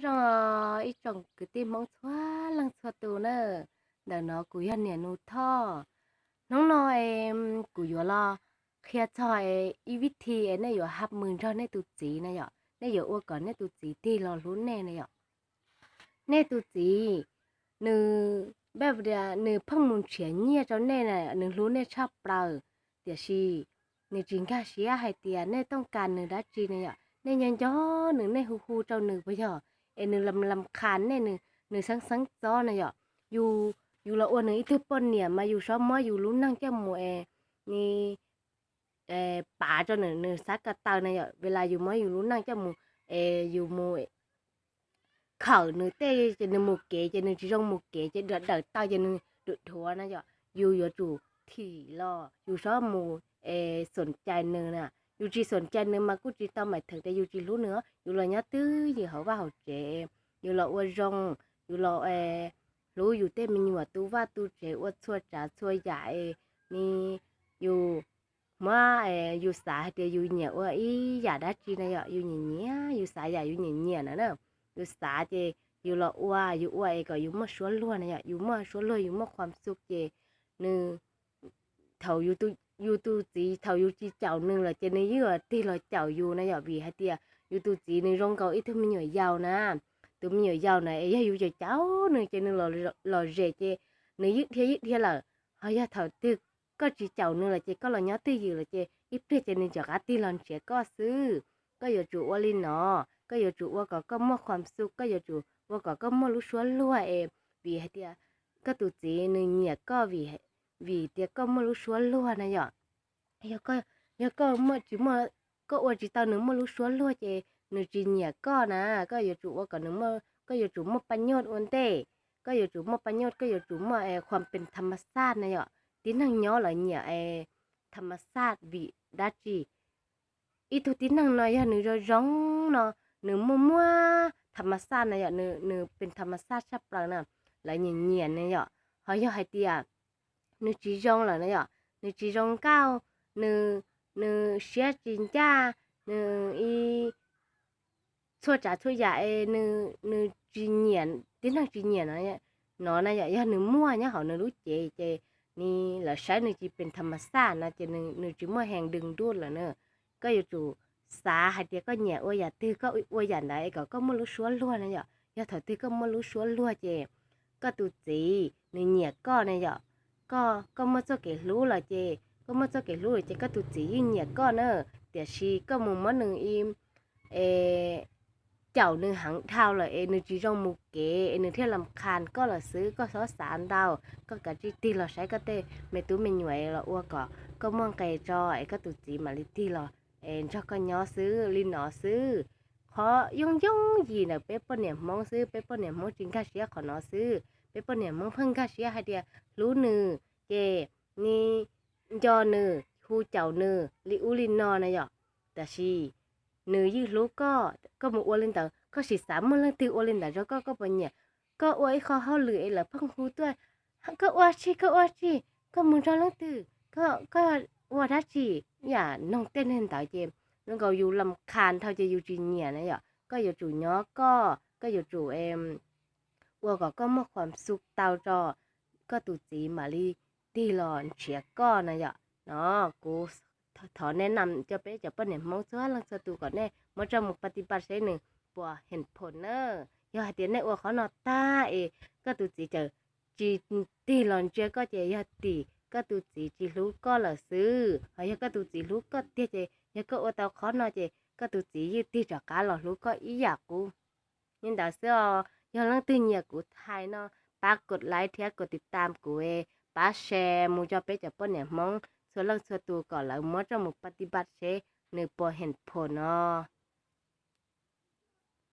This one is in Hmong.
Zoo ib tsoom kwv tij Hmoob txhua leej txhua tus na, ntawm no kuv yog niam Nus Thoj. Hnub no kuv yuav los qhia txog ib vib thi es nej yuav hab mws nrog nej tus txiv na yom, nej yuav ua kom nej tus txiv tig los hlub nej na yom. Nej tus txiv, nws, npaj tias nws pheej mus nrhiav nyiaj rau nej na, nws hlub nej tshaj plaws, tiam sis nws tsis nkag siab hais tias nej tooj kas nws dab tsi na yom. Nej nco nco nws, nej hu hu rau nws puas yog, es nws lam lam qha nej, nws xeeb xeeb txob na yom. Yus, yus los ua nws ib tug poj niam mas yus txhob muab yus lub neej coj mus es, ni pav rau nws, nws xav ko taw na yom. Vim li yus muab yus lub neej coj mus es yus mus khawm nws tej ces nws mus kev ces nws tsis zoo mus kev ces dawm dawm taw ces nws dhuav dhuav na yom. Yus yuav tsum thim los, yus txhob mus es xoom cai nws na. Yus tsis xoom cai nws mas kuj tsis tau maim theem tias yus tsis hlub nws. Yus los nyob twj ywm hauv vaj hauv tsev, yus los ua zoo, yus los hlub yus tej me nyuam, tu vaj tu tsev, ua txhua tsav txhua yam es, ni, yus muab, yus xav hais tias yus nyiam ua ib yam dab tsi na yom, yus nyiam nyiam, yus xav yam yus nyiam nyiam na na, yus xav ces yus los ua, yus ua es kom yus muaj suab luag na yom, yus muaj suab luag, yus muaj khuam xu ces nws, thaum yus tus txiv, thaum yus tsis caum nws lawm ces nws yeej yuav tig los caum yus na yom. Vim hais tias yus tus txiv nws zoo nkaus ib tug me nyuam yaus na. Tus me nyuam yaus na es yog yus caum caum nws ces nws los zem ces nws ywj dhia ywj dhia lawm. Ho yog thaum twg koj tsis caum nws lawm ces koj los nyob twj ywm lawm ces ib pliag ces nws rov qab tig los nrhiav koj xwb. Koj yuav tsum ua li no, koj yuav tsum ua kom koj muaj khuam xu, koj yuav tsum ua kom koj muaj lub suab luag es, vim hais tias koj tus txiv nws nyiam koj vim, vim tias koj muaj lub suab luag na yom. Yog koj, yog koj muaj tsis muaj, koj ua tsis tau nws muaj lub suab luag ces nws tsis nyiam koj na. Koj yuav tsum ua kom nws, koj yuav tsum muaj paj nyoj ua ntej, koj yuav tsum muaj paj nyoj, koj yuav tsum muaj khuam pees tham mas xaj na yom. Tib neeg nyob lawv nyiam tham mas xaj vim dab tsi? Ib tug tib neeg no yog nws zoo zoo no, nws muaj muaj tham mas xaj na yom, nws pees tham mas xaj tshaj plaws na, lawv nyiam nyiam na yom. Ho yog hais tias nws tsis zoo lawm na yom, nws tsis zoo nkauj, nws, nws siab tsis ncaj, nws ib txhua tsav txhua yam es nws tsis nyiam, tib neeg tsis nyiam no na yom. Yog nws muaj nyob hauv nws lub cev ces, ni, lawv saib nws tsis pees tham mas xaj no ces nws tsis muaj hees dwm nruj lawm na. Koj yuav tsum xav hais tias koj nyiam ua yam twg koj ua yam ntawd es kom koj muaj lub suab luag na yom. Yog thaum twg koj muaj lub suab luag ces koj tus txiv nws nyiam koj na yom. Koj, koj muaj txoj kev hlub lawm ces, koj muaj txoj kev hlub lawm ces koj tus txiv yeej nyiam koj na. Tiam sis koj mus muab nws ib caum nws heev dhau lawm es nws tsis zoo mus kev es nws thiaj lam qhas koj lawm xwb. Koj txhob xav ntau, koj kav tsij tig los saib koj tej me tub me nyuam los ua kom koj muaj nqis tso es koj tus txiv mam li tig los es nrog koj nyob xwb. Li no xwb. Qhov yooj yooj yim ntawm peb poj niam Hmoob xwb, peb poj niam Hmoob tsis nkag siab qhov no xwb. Peb poj niam Hmoob pheej nkag siab hais tias hlub nws ces, ni, nco nws, hu caum nws li ub li no na yom. Tab sis nws yeej hlub koj, koj mus ua li ntawd, koj sim xav muaj leej twg ua li ntawd rau koj, koj puas nyiam? Koj ua ib qho hauj lwm es lawv pheej hu tuaj, koj ua tsi, koj ua tsi, koj mus nrog leej twg, koj ua dab tsi? Yam noog tej neeg ntawd ces zoo nkaus yus lam qhas dhau ces yus tsis nyiam na yom. Koj yuav tsum nyob koj, koj yuav tsum ua kom koj muaj khuam xu tau tso, koj tus txiv mam li tig los nrhiav koj na yom. No, kuv thov nej nam cov, peb cov poj niam Hmoob txhua leej txhua tus kom nej muab coj mus pa ti pa seb nws puas heem phoom na. Yog hais tias nej ua qhov no tag es koj tus txiv tseem tsis tig los ntsia koj ces yog tim koj tus txiv tsis hlub koj lawm xwb. Ho yog koj tus txiv hlub koj tiag ces yog koj ua tau qhov no ces koj tus txiv yeej tig rov qab los hlub koj ib yam qub. Li ntawd xwb os. Yog leej twg nyiam kuv thaij no, pab kos like thiab kos tiv tam kuv, pab share mus rau peb cov poj niam Hmoob txhua leej txhua tus kom lawv muab coj mus pa ti pa seb nws puas heem phoom no.